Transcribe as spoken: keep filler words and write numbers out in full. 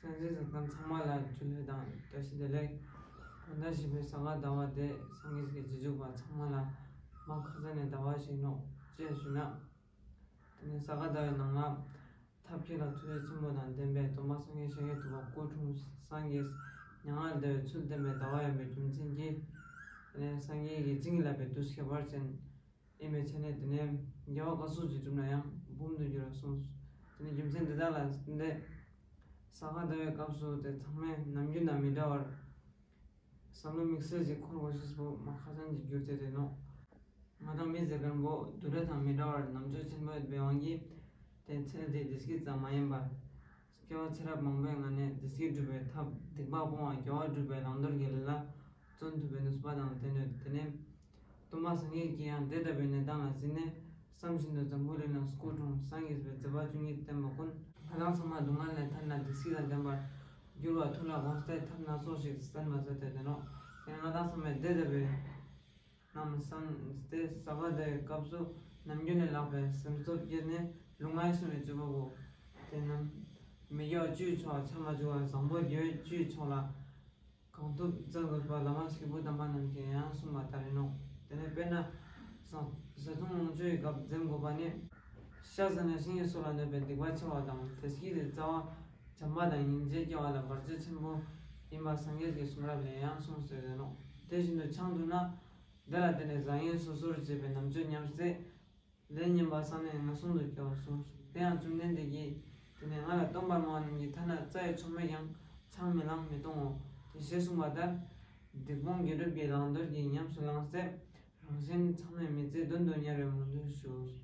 སངས་རྒྱས་སི་ཚང་མ་ལ་ཇུ་ལེ་དང་བཀྲ་ཤིས་བདེ་ལེགས། གང་ཟག་ཞིག་པོའི་ས་ག་ཟླ་བ་དེ་སངས་རྒྱས་ཀྱི་རྗེས་འཇུག་པ་ཚང་མ་ལ་མ་ཁ་ས་ནེ་ཟླ་བ་ཞིག་ནོག་ཅེས་ཞུ་ན། དེ་ནེ་ས་ག་ཟླ་བའི་ནང་ལ་ཐབས་མཁས་ལ་ཐུགས་རྗེ་ཆེན་པོ་དང་ལྡན་པའི་སྟོན་པ་སངས་རྒྱས་ཤཱཀྱ་ཐུབ་པ་སྐུ་འཁྲུངས་སངས་རྒྱས་མྱ་ངན་འདས་པའི་ཚུལ་བསྟན་པའི་ཟླ་བ་ཡིན་པའི་རྒྱུ་མཚན་གྱིས། དེ་ནེ་སངས་རྒྱས་ཀྱི་བྱིན་གྱིས་བརླབས་པའི་དུས་ཁྱད་པར་ཅན་ཨིན་པའི་ཆ་ནས། དེ་ནེ་དགེ་བ་ག་ཟུག་ཅིག་བསྒྲུབས་ན་ཡང་འབུམ་དུ་འགྱུར་བར་གསུངས། དེ་ནེ་རྒྱུ་མཚན་འདི་དག་ལ་བརྟེན་ཏེ་ས་ག་ཟླ་བའི་སྐབས་སུ་དེ་ཚང་མས་ནམ་རྒྱུན་དང་མི་འདྲ་བར་བསམ་བློ་དམིགས་བསལ་ཞིག་འཁོར་དགོས་ཤེས་པོ་མ་ཁ་ཚང་ཅིག་གྱུར་ཏེ་དེ་ནོག། ང་དང་མི་ཟེར་མཁན་པོ་དུད་འགྲོ་དང་མི་འདྲ་བར་རྣམ་དཔྱོད་ཆེན་པོ་ཡོད་པའི་དབང་གིས། དེ་ཚེ་འདིའི་བདེ་སྐྱིད་ཙམ་མ་ཡིན་པར། སྐྱེ་བ་ཚེ་རབས་མང་པོའི་སྔ་ནས་བདེ་སྐྱིད་སྒྲུབ་པའི་ཐབས། སྡིག་པ་སྤོང་བ་དགེ་བ་སྒྲུབ་པའི་བླང་དོར་གྱི་ལས་ལ་བརྩོན་ཐུབ་པའི་ནུས་པ་དང་ལྡན་ཡོད། དེ་ནེ་སྟོན་པ་སངས་རྒྱས་ཀྱིས་ཡང་དེ་ལྟ་བུའི་གནས་སྟངས་ལ་གཟིགས་ནས། བསམ་བཞིན་དུ་འཛམ་བུ་གླིང་ན་སྐུ་འཁྲུངས་སངས་རྒྱས་པའི་མཛད་པ་བཅུ་གཉིས་བསྟན་པ་ཀུན། ང་དང་ཚང་མ་སྡུག་བསྔལ་ལས་ཐར་ན་བདེ་སྐྱིད་དང་ལྡན་པར་འགྱུར་བར་ཐུགས་ལ་དགོངས་ཏེ་ཐབས་སྣ་ཚོགས་ཤིག་བསྟན་པ་མཛད་དེ་དེ་ནོག། དེ་ནེ་ང་དང་ཚང་མས་དེ་ལྟ་བུའི་ནམ་བསམ་སྟེ་ས་ག་ཟླ་བའི་སྐབས་སུ་ནམ་རྒྱུན་ལས་ལྷག་པའི་སེམས་སྟོབས་བསྐྱེད་ནས་ལུས་ངག་ཡིད་གསུམ་གྱི་སྤྱོད་པ་པོ། དེ་རྣམས་མི་དགེ་བ་བཅུའི་ཕྱོགས་ལ་ཆ་མ་བཅུག་པར་བཟང་པོ་དགེ་བའི་བཅུའི་ཕྱོགས་ལ་གང་ཐུབ་བརྩོན་དགོས་པ་བླ་མ་སྐྱེས་བུ་དམ་པ་རྣམས་ཀྱིས་ཡང་གསུངས་པ་ལྟར་ཡིན་ནོག། དེ་ནེ་དཔེར་ན་བཟའ་བཏུང་ལོངས་སྤྱོད་ཀྱི་སྐབས་འཛེམ་དགོས་པ་ནི། ཤ་ཟ་ན་ཤིང་གི་སོ་ལ་གནོད་པའི་སྡིག་པ་ཆེ་བ་དང་། དེ་སྐྱིད་དེ་རྩ་བ་བྱམས་པ་དང་སྙིང་རྗེ་སྐྱེ་བ་ལ་བར་ཆད་ཆེན་པོ་ཡིན་པ་སངས་རྒྱས་ཀྱི་གསུང་རབ་ལས་ཡང་གསུངས་ཏེ་ཡོད་དེ་ནོག། དེ་བཞིན་དུ་ཆང་འཐུང་ན། དེ་ལ་བརྟེན་ནས་བཟང་ངན་སོ་སོར་འབྱེད་པའི་རྣམ་དཔྱོད་ཉམས་ཏེ། ལས་ངན་པ་བསམས་ནས་ངན་སོང་དུ་སྐྱེ་བར་གསུངས། དེ་ཡང་བཅོམ་ལྡན་འདས་ཀྱིས། དེ་ནེ་ང་ལ་སྟོན་པར་མང་བ་རྣམས་ཀྱིས་ཐ་ན་རྩྭ་ཡི་མཆོག་མའི་ཀྱང་ཆང་མི་བླངས་མི་འཐུང་ངོ་། དེ་ཞེས་གསུངས་པ་ལྟར། སྡིག་སྤོང་དགེ་སྒྲུབ་ཀྱི་བླང་དོར་གྱི་ཉམས་སུ་བླངས་ཏེ། རང་གཞན་ཚང་མའི་མི་ཚེ་དོན་དུ་གཉེར་བའི་སྨོན་འདུན་ཞུ།